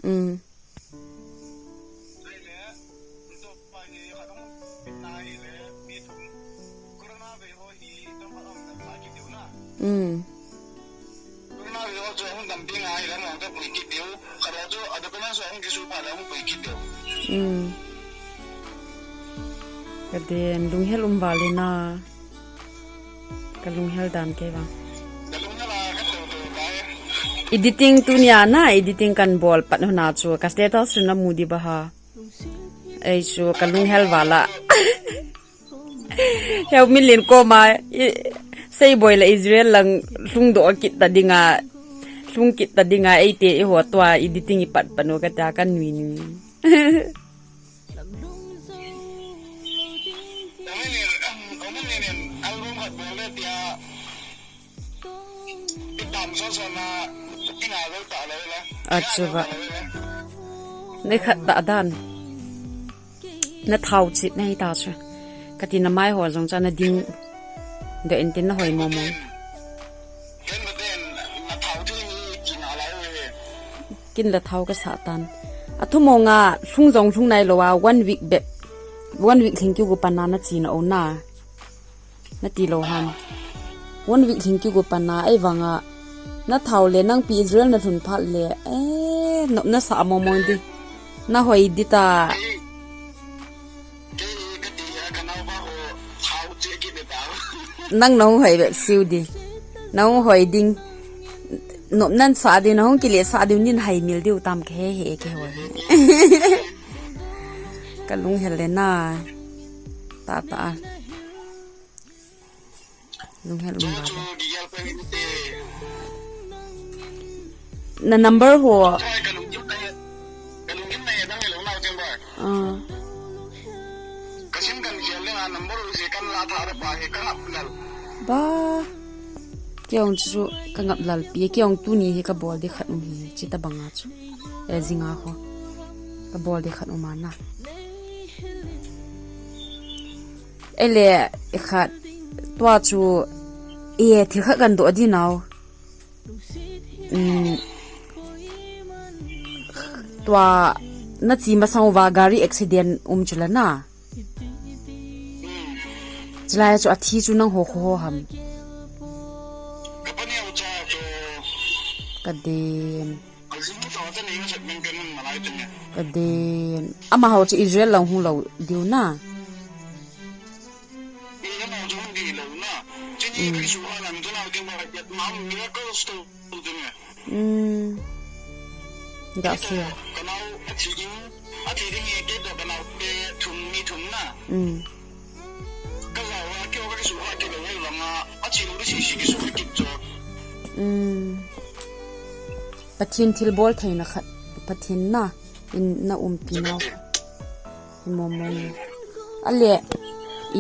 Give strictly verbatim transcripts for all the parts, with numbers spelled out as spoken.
Mm. Mm. Mm. Ka den lunghel um val in a. Ka lunghel dan kei vang. Editing tunia na, editing kan bol pat huna chu. Ka status chu na mu di ba ha. Ei chu ka lunghel val a. Heu min len koma, i, sei boi la Israel lang lhung doh kit ta dinga, lhung kit ta dinga, eite i ho tua editing i pat pat u ka tia ka nui nui. Achu ba. Nei khat ta dan. Na thau chit na hi ta chu. Ka ti na mai ho jong cha na ding. Do in tin na hoi mo mo. Kin la thau ka sa tan. A thu mo nga lhung jong lhung nai lo a one week bep. One week lhing kiu gu pan na na chi na o na. Na ti lo ham. One week lhing kiu gu pan na ei vang a. Na thau le nang pi Israel na lhun phat le. Eh, nop na sa mo mo di. Na hoi di ta. Nang nahung hoi bep siu di. Nahung hoi ding. Nop nan sa di, nahung kile sa di, nin hai mil di u tam ke he he ke hoi. Ka lunghel le na. Ta ta. Lunghel um ba. Na number ho. Ah. Ba. Kei ong chu ka ngap lal pi. Kei ong tuni hi ka bol di khat um hi. Chi ta banga chu. E zinga ho. Ka bol di khat um ana. Ele, e khat. Tua chu. E, thil khat kan do di nau. Um, tua na chi masang uva gari accident um chu la na. Chulai chu a thi chu nang ho kho ho ham. Ka den. Ka den. Ama ho chu Israel lang hung lo diu na. Mm. Ga sia. Mm. Mm. Pathen thilbol theina khat. Pathen na. In na umpi nau. Hi mo mo ni. Ale,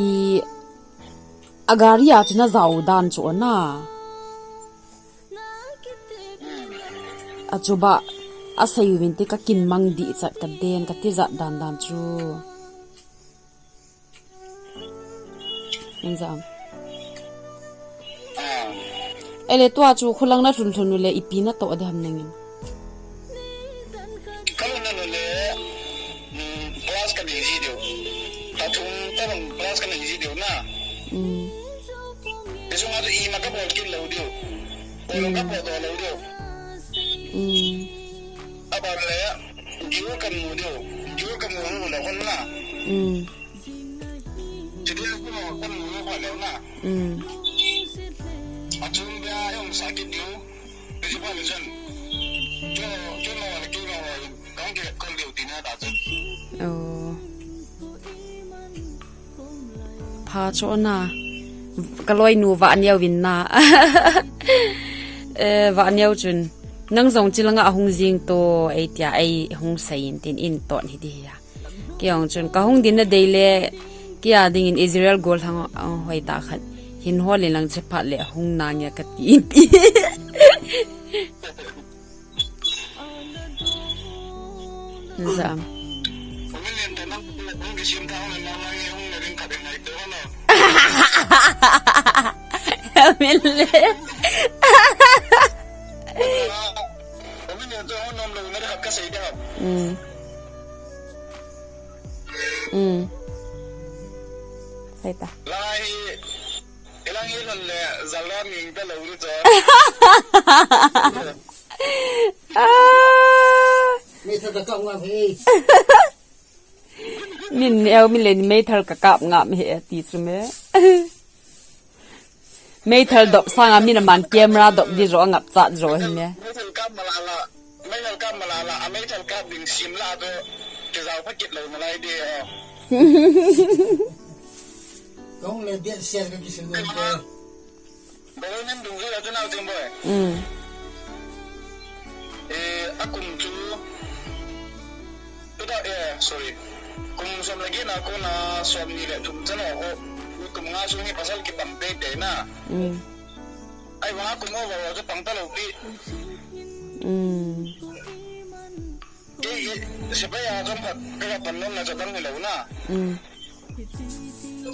i, a gari a chu na zau dan chu na. A chu ba, a sei uvin te ka kin mang di chat ka den, ka ti zat dan dan chu. Injam. Ele tua chu khulang na thun thun le ipi na to de ham nangin. Kalo na lo le, mm, class ka nei ji diu. Ka thum ta bang class ka nei ji diu na. Mm. Isu nga tu i ma ka bol kin lo diu. Bol ka bol do lo diu. Mm. Aba le, diu kan mu diu. Diu kan mu lo hon na. Mm. Chidin ku no kan mu lo ba leo na. Mm. Achung bia yong sakit diu. Chidin ba le jan. Cho, cho no wala ki no wala. Kan ke kol diu tina ta jan. Oh. Pha cho na. Ka loi nu va niau vin na. Eh, va niau chun. Nang jong chilanga ahung jing to, ei tia, ei hung sai in tin in ton hi di ya. Kei ong chun ka hung din na dei le, kei a dingin Israel gol hang, ang hoi ta khat. Hin hol in lang che phat le hung na nge ka ti in ti. Zam. Min le. Ka hon nom lo na khat ka sei de ham. Mm. Mm. Sei ta. Lai, ilang ilon le, zala ming ta lo ni to. Ah. Meithal ka kap ngam he. Nin eu mi le ni meithal ka kap ngam he ti chu me. Meithal dop sanga min aman camera dop di jo ngap chat jo hi me. Meithal kap malala, meithal kap malala, a meithal kap ding sim la to, ke zau pha kit lo malai de o. Kong le dia share ka kisim lo ke. Bawoi nan dungzui a chu nau cheng boi. Mm. Eh, a kum chu. Tuta, eh, sorry. Kum som le get na kona som ni le thum chan ho. Kum nga sung hi pasal kipang teitei na. Mm. Ahivang a kum over ho chu pang ta lo pi. Mm. Kei, sepai a chom khat, ka ga pan nom na cha dang ni lo na. Mm.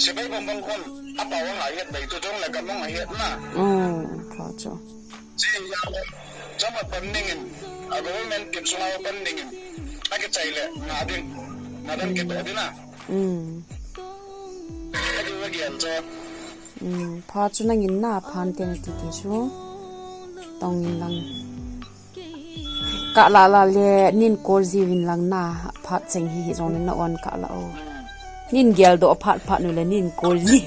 Sepai bang bang khun, a pau a ngai het bai tu chong la ka mong a het na. Oh, pha chu. Chi ya, chom khat pan ning in, a government kin sunga pan ning in, a kichai le, na ding, na dang kito ding na. Mm. Ka ding wa gian cho. Mm, pha chu nangin na phan te na ti ti chu. Tong in lang. Ka la la le nin call jiu vin lang na phat cheng hi hi jong le na on ka la o. Nin gel do phat phat nu le nin call ji.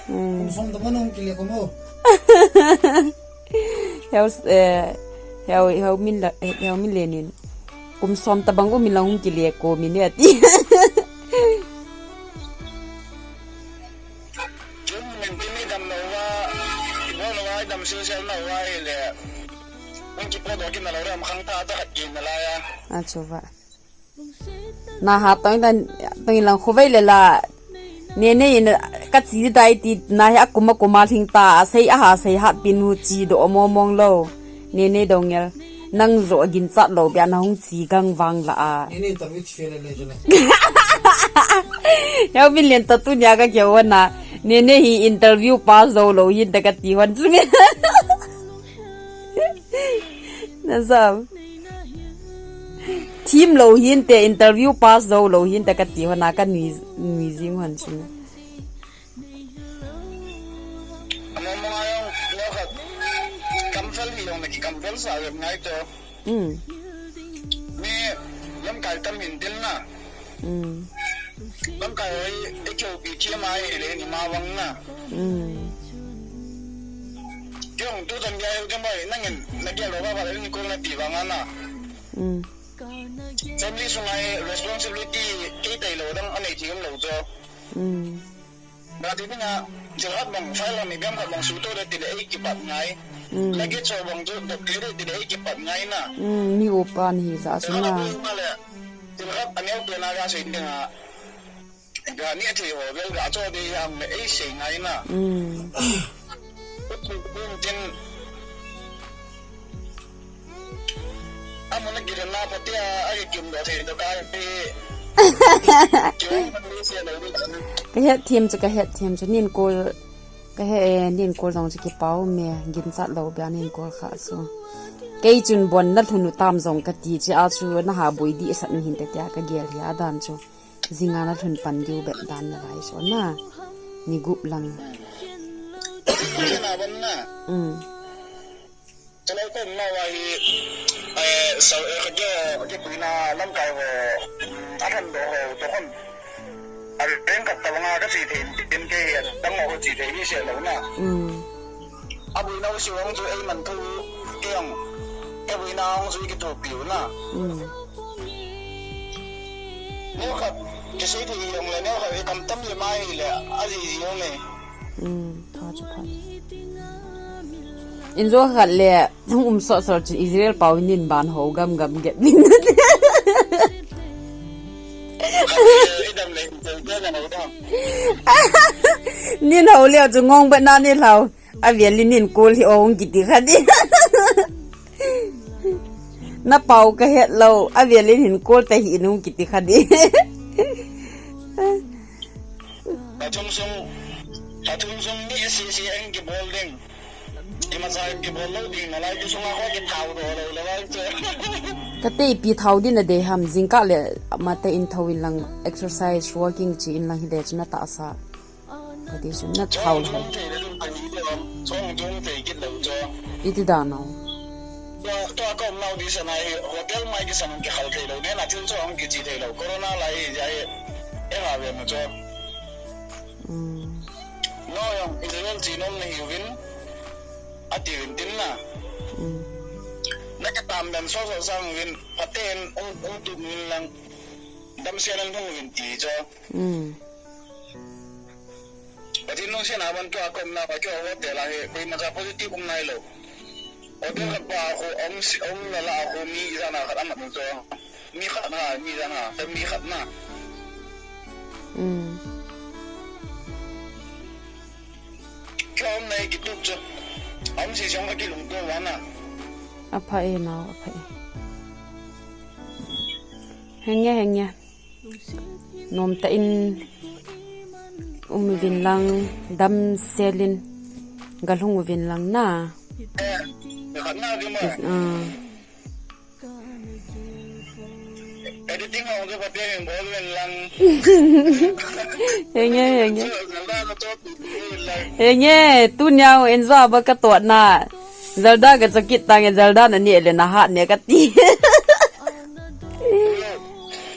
Hmm. Som ta bang hung kile ko mo. Heu, eh, heu, heu min la, heu min le nin. Kum som ta bang u min la hung kile ko mi ne ti. Kin min tin ni dam no va, bo no va, dam sil sel no va, ile. Min ki po do kin na lo ram khang ta ta khat kin na la ya. A chu va. Na ha tong dan, tong lang khu vai le la. Ne ne in ka chi dai ti na he a kum a kum a thing ta, a sei a ha sei hat pin hu chi do mo mong lo. Ne ne dong ngel. Nang jo ginchat lo bia na hung chi gang vang la a. Nene interview chi le le jole. Heu min len ta tu nia ka keu na. Nene hi interview pass zo lo hin ta ka ti hon chu mi. Na zam. Thim lo hin te interview pass zo lo hin ta ka ti hon na ka nui, nui jing hon chu mi. Among mong ayong, leo khat, kamvel hi yong na ki kamvel sa yong ngai to. Mm. Mi lamkai tam hin til na. Mm. Lamkai hoi, e kyo pi chi ma e le ni ma wang na. Mm. Kyong tu tam ya yo kyong bai, nangin, na kya lo ba ba le ni ko na ti wang na. Mm. Family sungai responsibility kei tai lo dang anei ti lo cho. Mm. Ba ti dinga, thil khat bang, file lam i biang khat bang suto de ti le ei kipat ngai. Mm. Lagi cho bang chu, dok ti de ti le ei kipat ngai na. Mm, mi upa ni hi za su na. Thil khat bang ma le, thil khat a neo tu na ga sei dinga. Ga ni a thei ho, bel ga cho de yang le ei sei ngai na. Mm. Ut ni tin, Amuna kiran na phatea, a kikim do thei do kai pi. Kiwang man ni se lo ni dan. Ka het them chu, ka het them chu, nin kol, ka he, nin kol jong chu kipau me, ginchat lo bia nin kol kha chu. Kei chun bon na lhun u tam jong ka ti chu, a chu na ha boi di sat ni hin te tia ka gel hi a dan chu. Jinga na lhun pan diu bet dan na lai so na. Ni gup lang. Na bon na. Mm. Chalai kon ma wa hi, eh, sa, eh, kha jo, kipui na lamkai ho, mm, a than do ho, to kon. A reng khat ta banga ka chi thei, tin ke, dang ho chi thei ni se lo na. Mm. A bui na u si wang chu ei man thu, ke ang. Ke bui na ang chu ki to piu na. Mm. Neo khat, kisei thei hi ang le, neo khat, i kam tam le mai le, a ji ji ang le. Mm, pha chu pha. In jo khat le, hung um so so chu Israel pau nin ban ho gam gam get din. I dam le, i dam le, i dam le. Nin ho le chu ngong ba na ni lau. A vialin hin kol hi ong kiti kha di. Na pau ka het lo, a vialin hin kol ta hi nung kiti kha di. Pathum sung, pathum sung ni si si ang ki bol ding. Ki Sa kibol lou ding nalai, kisunga kho kithao doh lou le lai chu. Kate ipi thao din nadei ham, jingkah le mate in thao in lang, exercise, walking chi in lang hile chu natahsa. Kati chu nathao lou. Chong thei le dun pani de om, chong thei kit lou chu. Iti dan o. Tua, tua ka um nau di sa nai, hotel mai di sa nang kikhal thei lou, ne na thil chu ang kichi thei lou. Corona lai hi, ja hi, e ha ve mo chu. Mm. No, jong, Israel chi nom nahiuvin, atiuvin tin na. Mm. Nakitam dan so so sang uvin, paten, um, um tu min lang, damsel in hung uvin ti cho. Mm. Patin nung sina ban tua kom na, pa kyo hotel a he, koi macha positive um nai lou. Hotel khat pa khu, um si, um la la khu mi ijana khat amat cho. Mi khat na, mi ijana, ta mi khat na. Mm. Kyo um nai kitup cho. Um si jong ka kilungto vana. Apha e nao, apha e. Henge, henge. Nomtah in um uvin lang, damsel in galhung uvin lang na. Eh, khat na di ma. Kis-, ah. Editing hong ke pate heng bol uvin lang. Henge, henge. Zalda na to tu uvin lang. Henge, tunia u enjoy ba katoh na. Zalda kachakit tange, Zalda nane le nahat ne kati.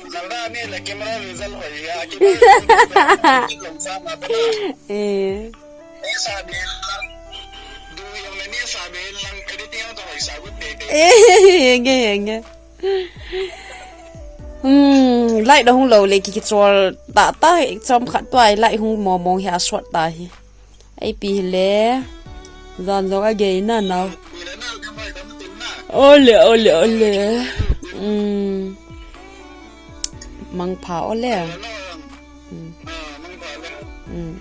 Zalda ne le camera result hoi ya, camera result hoi ya. Eh. Esa be lang. Du yang ne sa be lang, editing ang to hoi sa gut te te. Eh, henge, henge. Hmm, light ahung lou le ki kichol tah tah, chomkhat tua light hung mong mong hi asot ta hi. Ipi hile. Jan jong agei na nao. Ole, ole, ole. Hmm. Mangpha ole. Hmm. Hmm.